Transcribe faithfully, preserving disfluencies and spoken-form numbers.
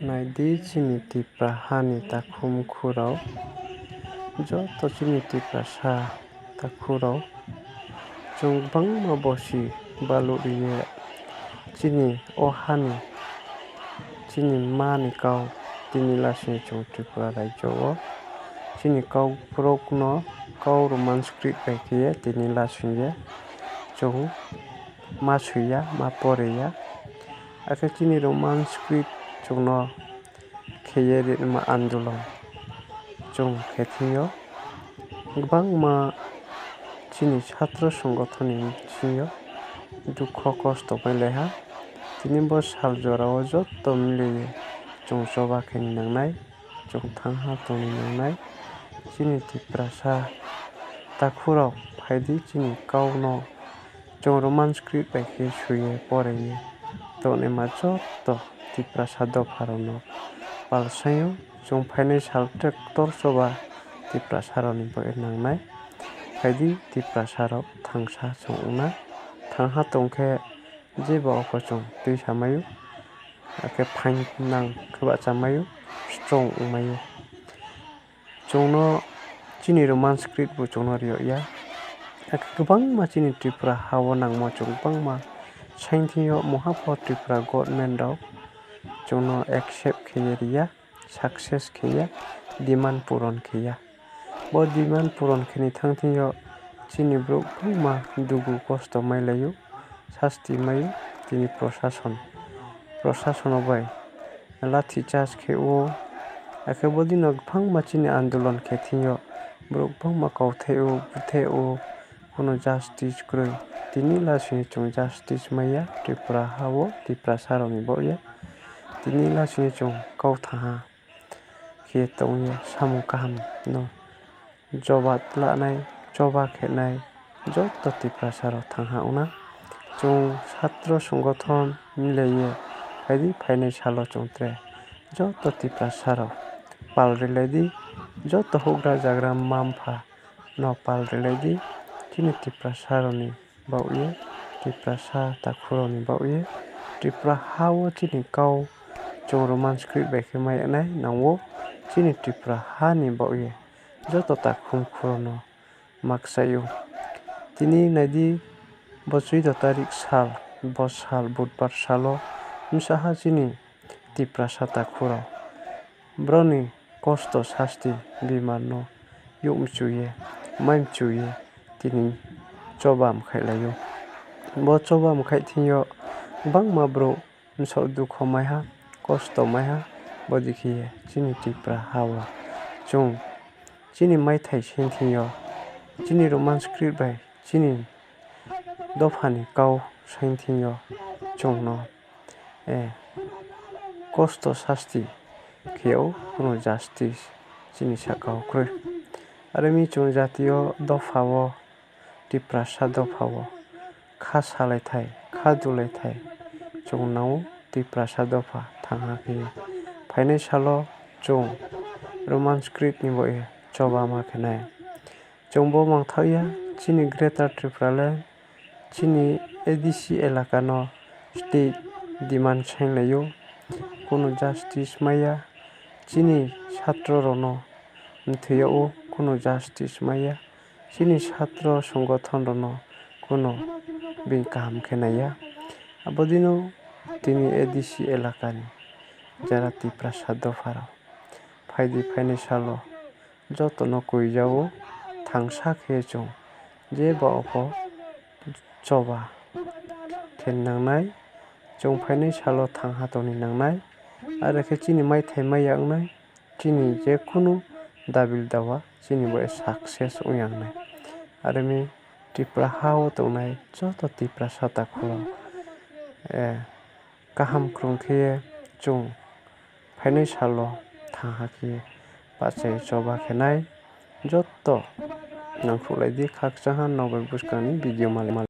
Nai di chini Tipraha ni takhu mkhu rao, joto chini Tiprasa takhu rao, chung gbangma bosi baluh ri ye chini o ha ni, chini mma ni kau tini lasing ye chung Tripura raijo wo chini kau brouh no kau Roman script bai khe ye tini lasing ye chung ma soi ya, ma pore ya. Akhe chini Roman script chung no khe ye ri ma andolon chung khe thing yo, gbangma chini satro songothon ni bsing yo dukho kosto mailai ha. Tini bo sal jora wo joto mile ye chung choba khe ni nang nai, chung thanngha tong ni nang nai. Chini Tiprasa takhu rao, phai di chini kau no chung Roman script bai khe soi ye pore ye tongnaima joto Tiprasa dopha rao no pal saing ou. Chung phainai sal tre ktor choba Tiprasa rao ni baoh ye nang nai. Phai di Tiprasa rao thangsa chung ong na, thanngha tong khe je ba wo pho chung tuisa mai ou, akhe phaingnang khe bahcha mai ou, strong ongmai ou. Chung no chini Roman script bu chung no ri yag ya. Akhe gbangma chini Tripura ha wo nangmo chung gbangma saing thing yo mungha pho Tripura government rao chung no accept khe ye ri ya, success khe ya, demand puron khe ya. Bo demand puron khe ni thanng thing yo chini brouh gbangma dugu kosto mailai ou, sasti mai ou, tini prosason, prosason rao bai lathi charge khe ou. Akhe bodei no gbangma chini andolon khe thing yo brouh gbangma kautheh ou, bútheh ou, kuno justice kroi. Tini lasing ye chung justice mai ya Tripura ha wo Tiprasa rao ni baoh ye. Tini lasing ye chung kau thanngha khe tong ye samung kaham no choba lanai, choba khe nai, joto Tiprasa rao thanngha ong na. Chung satro songothon mile ye phai di, phainai sal wo chung tre joto Tiprasa rao pal rilai di, joto houhgra zagra mma-mpha no pal rilai di, chini Tiprasa rao ni baoh ye, Tiprasa takhu rao ni baoh ye. Tripura ha wo chini kau chung Roman script bai khe mai yag nai nang ou, chini Tripura ha ni baoh ye joto takhu mkhu rao no ma kchai ou. Tini nai di, bo chuido tarik sal, bo sal Budbar sal wo bsa ha chini Tiprasa takhu rao brao ni kosto sasti bimar no youh mchu ye, mai mchu ye tini choba mkhaihlai ou. Bo choba mkhaih thing yo gbangma brouh bsaoh dukho mai ha, kosto mai ha. Bodei khe ye chini Tripura ha wo chung chini maithai saing thing yo, chini Roman script bai chini dopha ni kau saing thing yo chung no kosto sasti khe ou, kuno justice chini sahka wo kroi. Are mi chung jati yo dopha wo, Tiprasa dopha wo kha salaithai, kha dulaithai chung nang ou, Tiprasa dopha thanngha khe ye. Phainai sal wo chung Roman script ni baoh ye choba ma khe nai. Chung bo mangthaoh ya, chini Greater Tripura le chini A D C elaka no state demand sainglai ou, kuno justice mai ya. Chini satro rao no mthoi yag ou, kuno justice mai ya. Chini satro songothon rao no kuno being kaham khe nai ya. Abo dei no tini A D C elaka ni jara Tiprasa dopha rao, phai di, phainai sal wo joto no koi ja ou, thangsa khe chung je ba wo pho choba khe nang nai, chung phainai sal wo thanngha tong ni nang nai, are khe chini maithai mai ya ong nai, chini je kuno dabil dawa chini bo success ong ya ong nai. Are mi Tripura ha wo tongnai joto Tiprasa takhu rao, kaham krung khe ye chung phainai sal wo thanngha khe ye bahcha ye choba khe nai. Joto nangkhruhlai di, khakchangha nrao bai buskang ni video malai.